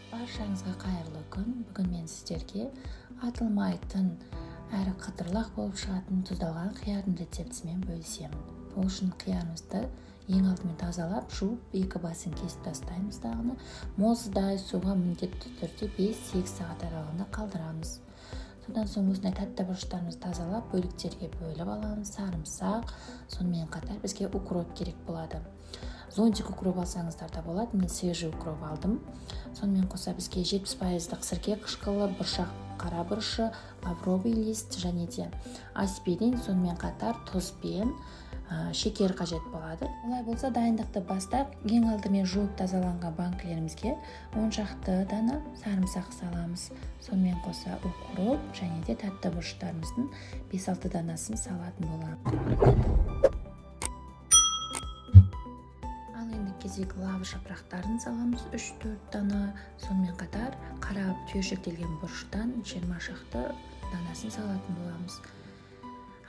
Баршаңызға қайырлы күн. Бүгін мен сіздерге атылмайтын әрі қытырлақ болып шығатын тұздалған қиярдың рецептісімен бөлісемін. Ол үшін қиярымызды ең алдымен тазалап, жуып, екі басын кесіп тастаймыз дағыны мұздай суға міндетті түрде 5-8 сағат аралығында қалдырамыз. Содан соң осындай тәтті бұрыштарымызды тазалап, бөліктерге бөліп аламыз. Сарымсақ, сонымен қатар бізге укроп керек болады. Зонтик укроп алсаңыздар да болады, мен свежий укроп алдым. Сонымен қоса бізге 70% сірке қышқылы, бұршақ қара бұрышы, лавровый лист және де аспирин, сонымен қатар тұз бен шекер қажет болады. Олай болса дайындықты бастап, ең алдымен жуып тазаланған банкілерімізге 10 шақты дана сарымсақ саламыз. Сонымен қоса укроп және де тәтті бұрыштарымыздың 5-6 данасын салатын боламыз. Ал енді кезек лавр жапырақтарын саламыз, 3-4 дана. Сонымен қатар қара түйіршіктелген бұрыштан 20 шақты данасын салатын боламыз.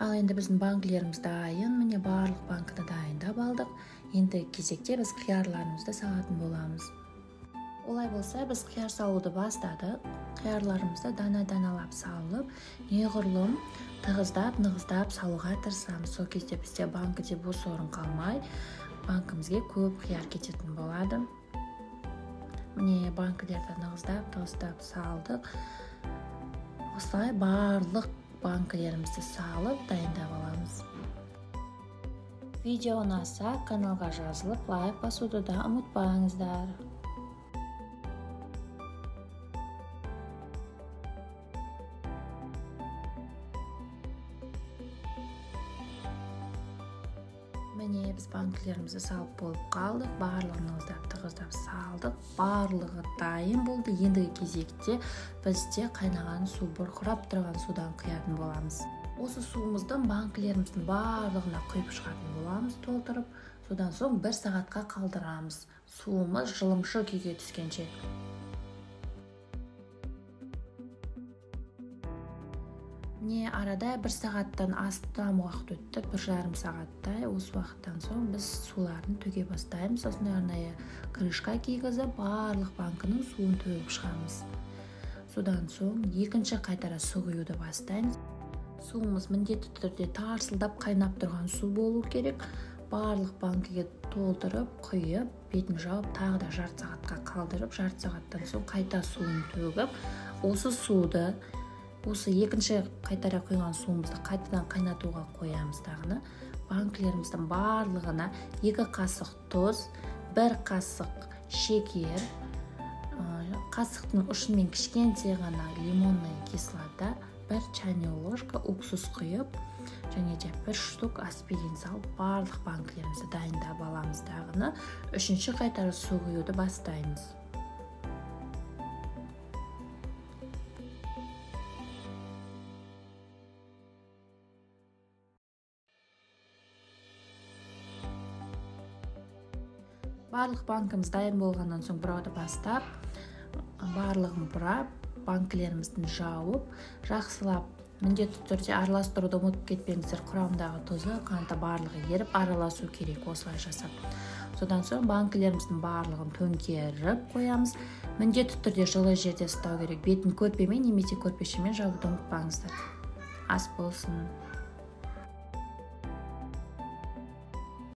Ал енді біздің банкілеріміз дайын, міне барлық банкіні дайындап алдық. Енді кезекте біз қиярларымызды салатын боламыз. Олай болса біз қияр салуды бастадық. Қиярларымызды дана-даналап салып, неғұрлым тығыздап, нығыздап салуға тырысамыз. Сол кезде бізде банкіде бос орын қалмай, банкімізге көп қияр кететін болады. Міне банкілерді нығыздап, тығыздап салдық. Осылай барлық банкілерімізді салып дайындап аламыз. Видео ұнаса каналға жазылып, лайк басуды да ұмытпаңыздар. Міне біз банкілерімізді салып болып қалдық, барлығын нығыздап, тығыздап салдық, барлығы дайын болды. Ендігі кезекте бізде қайнаған су, бұрқырап тұрған судан құятын боламыз. Осы суымызды банкілеріміздің барлығына құйып шығатын боламыз, толтырып. Содан соң 1 сағатқа қалдырамыз. Суымыз жылымшы күйге түскенше. Міне арада 1 сағаттан астам уақыт өтті, 1,5 сағаттай. Осы уақыттан соң біз суларын төге бастаймыз. Осындай арнайы крышка кигізіп, барлық банкінің суын төгіп шығамыз. Содан соң екінші қайтара су құюды бастаймыз. Суымыз міндетті түрде тарсылдап қайнап тұрған су болу керек. Барлық банкіге толтырып, құйып, бетін жауып, тағы да жарты сағатқа қалдырып, жарты сағаттан соң қайта суын төгіп, осы суды осы екінші қайтара құйған суымызды қайтадан қайнатуға қоямыз дағыны. Банкілеріміздің барлығына 2 қасық тұз, 1 қасық шекер, қасықтың ұшымен кішкентай ғана лимонная кислота, 1 чайная ложка уксус құйып, және де 1 штук аспирин салып, барлық банкілерімізді дайындап аламыз дағыны. Үшінші қайтара су құюды бастаймыз. Барлық банкіміз дайын болғаннан соң бұрауды бастап, барлығын бұрап, банкілерімізді жауып, жақсылап міндетті түрде араластыруды ұмытып кетпеңіздер. Құрамындағы тұзы, қанты барлығы еріп араласу керек, осылай жасап. Содан соң банкілеріміздің барлығын төңкеріп қоямыз. Міндетті түрде жылы жерде ұстау керек. Бетін көрпемен немесе көрпешемен жабуды ұмытпаңыздар. Ас болсын.